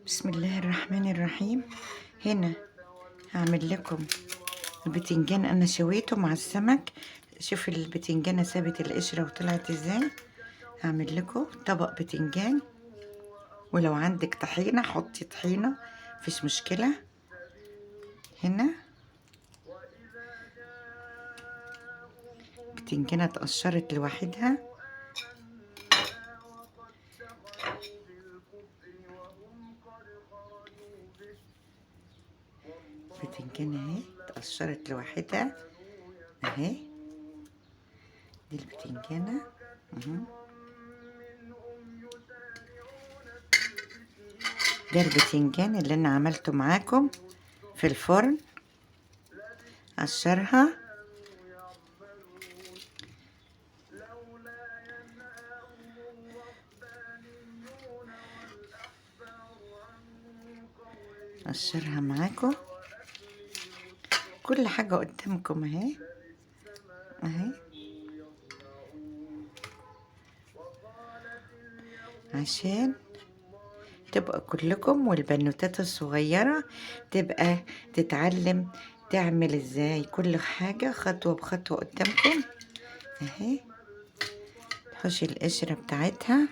بسم الله الرحمن الرحيم. هنا هعمل لكم البتنجان، انا شويته مع السمك. شوف البتنجانة سابت القشرة وطلعت ازاي. هعمل لكم طبق بتنجان، ولو عندك طحينة حطي طحينة، مفيش مشكلة. هنا بتنجانة اتقشرت لوحدها. بتنجانة اهي اتقشرت لوحدها اهي، دي البتنجانة. ده البتنجان اللي انا عملته معاكم في الفرن، قشرها. قشرها معاكم، كل حاجة قدامكم اهي اهي، عشان تبقى كلكم والبنوتات الصغيرة تبقى تتعلم تعمل ازاي كل حاجة خطوة بخطوة قدامكم اهي. تحوشي القشرة بتاعتها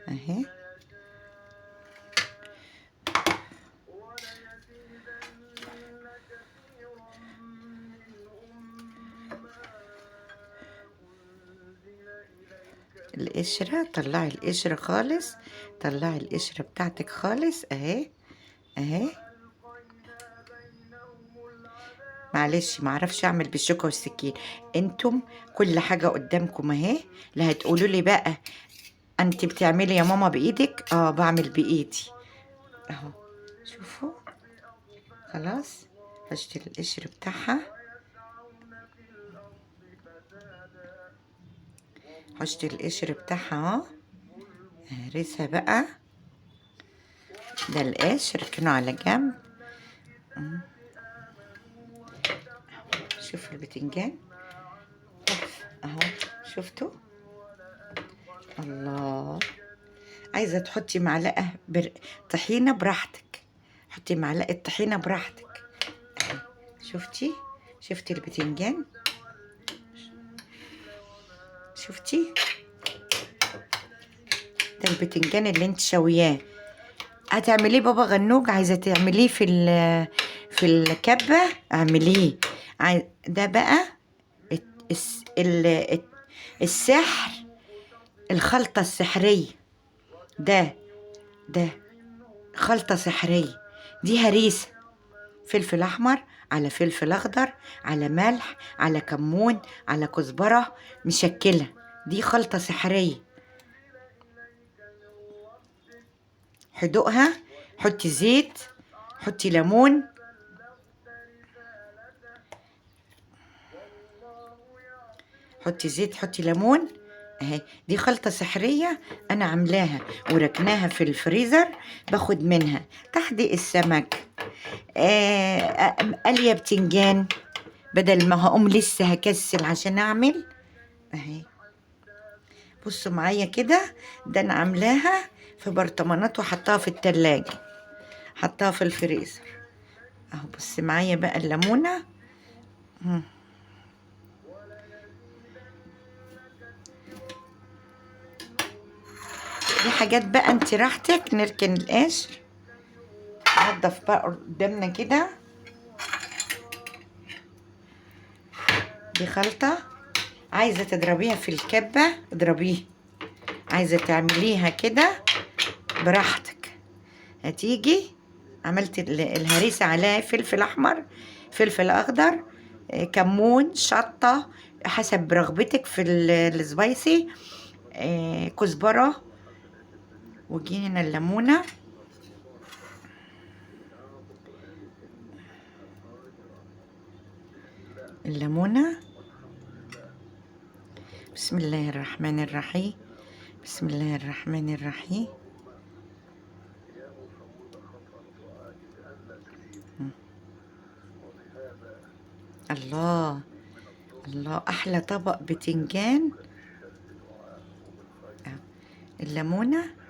اهي. القشرة، طلعي القشرة خالص، طلعي القشرة بتاعتك خالص اهي اهي. معلش معرفش اعمل بالشوكة والسكين، انتم كل حاجة قدامكم اهي. لا هتقولوا لي بقى انت بتعملي يا ماما بايدك، بعمل بايدي اهو. شوفوا خلاص حشت القشر بتاعها، حشت القشر بتاعها اهو. هرسها بقى، ده القشر ركنه على جنب. شوف البتنجان تحفة اهو، شفتوا؟ الله. عايزة تحطي معلقة طحينة براحتك، حطي معلقة طحينة براحتك. شفتي؟ شفتي البتنجان؟ شفتي؟ ده البتنجان اللي انت شوياه. هتعمليه بابا غنوج، عايزة تعمليه في الكبة اعمليه. ده بقى السحر، الخلطة السحرية. ده خلطة سحرية. دي هريسة، فلفل أحمر على فلفل أخضر على ملح على كمون على كزبرة مشكلة. دي خلطة سحرية. حدوقها، حطي زيت، حطي ليمون. حطي زيت، حطي ليمون اهي. دي خلطة سحرية انا عاملاها وركناها في الفريزر، باخد منها تحديق السمك، قليه بتنجان، بدل ما هقوم لسه هكسل عشان اعمل اهي. بصوا معايا كده، ده انا عاملاها في برطمانات وحطاها في التلاجة، حطاها في الفريزر اهو. بصي معايا بقى الليمونة. دي حاجات بقى انت راحتك. نركن القشر، نضف بقى قدامنا كده. دي خلطة عايزة تضربيها في الكبة اضربيها، عايزة تعمليها كده براحتك. هتيجي عملت الهريسة عليها فلفل أحمر، فلفل أخضر، كمون، شطة حسب رغبتك في السبايسي، كزبرة، وجينا الليمونة. الليمونة. بسم الله الرحمن الرحيم، بسم الله الرحمن الرحيم. الله الله، أحلى طبق بتنجان. الليمونة.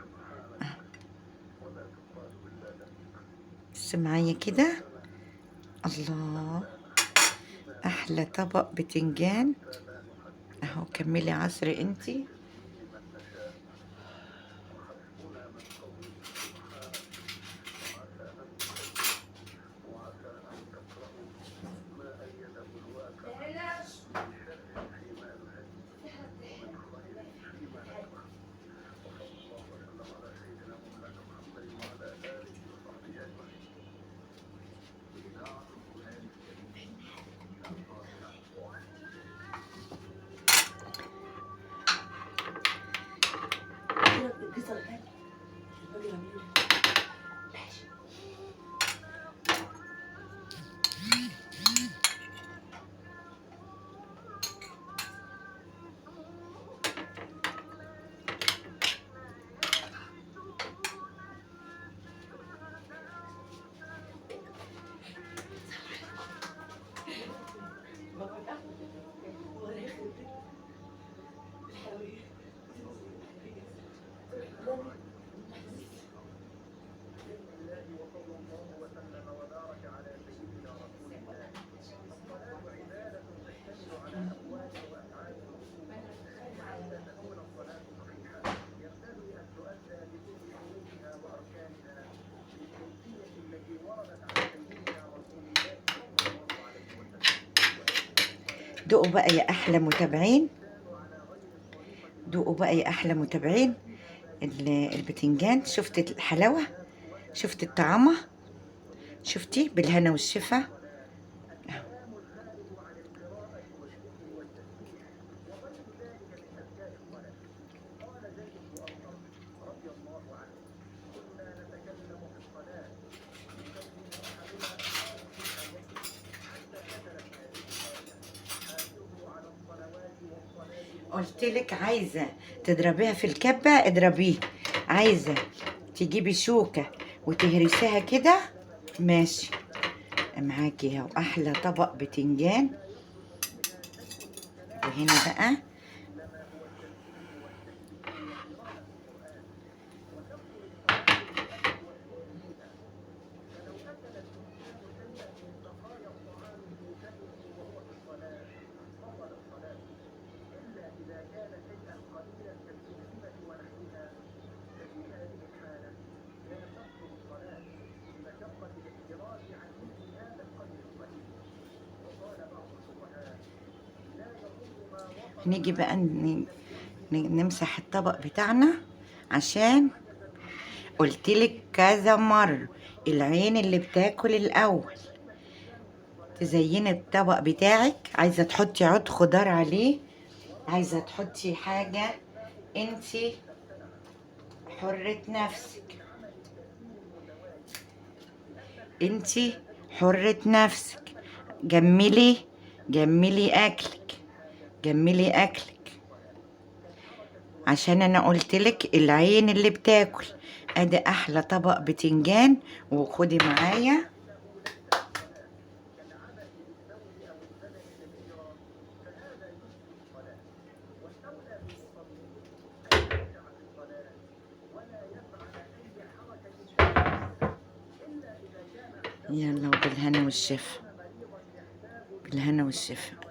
بص معايا كده، الله، احلى طبق بتنجان اهو. كملي عصر انتي. دوقوا بقى يا احلى متابعين، دوقوا بقى يا احلى متابعين البتنجان. شفت الحلاوة؟ شفت الطعامه؟ شفتي؟ بالهنا والشفا. قلت لك عايزه تضربيها في الكبه اضربيه، عايزه تجيبي شوكه وتهرسيها كده ماشي معاكي اهو. احلى طبق بتنجان. وهنا بقى نيجي بقى نمسح الطبق بتاعنا، عشان قلتلك كذا مرة العين اللي بتاكل الأول. تزيني الطبق بتاعك، عايزة تحطي عود خضار عليه، عايزة تحطي حاجة، انتي حرة نفسك، انتي حرة نفسك. جملي جملي أكلك، جملي أكلك، عشان أنا قلتلك العين اللي بتاكل. أدي أحلى طبق بتنجان، وخدي معايا. يلا وبالهنا والشفا، بالهنا والشفا.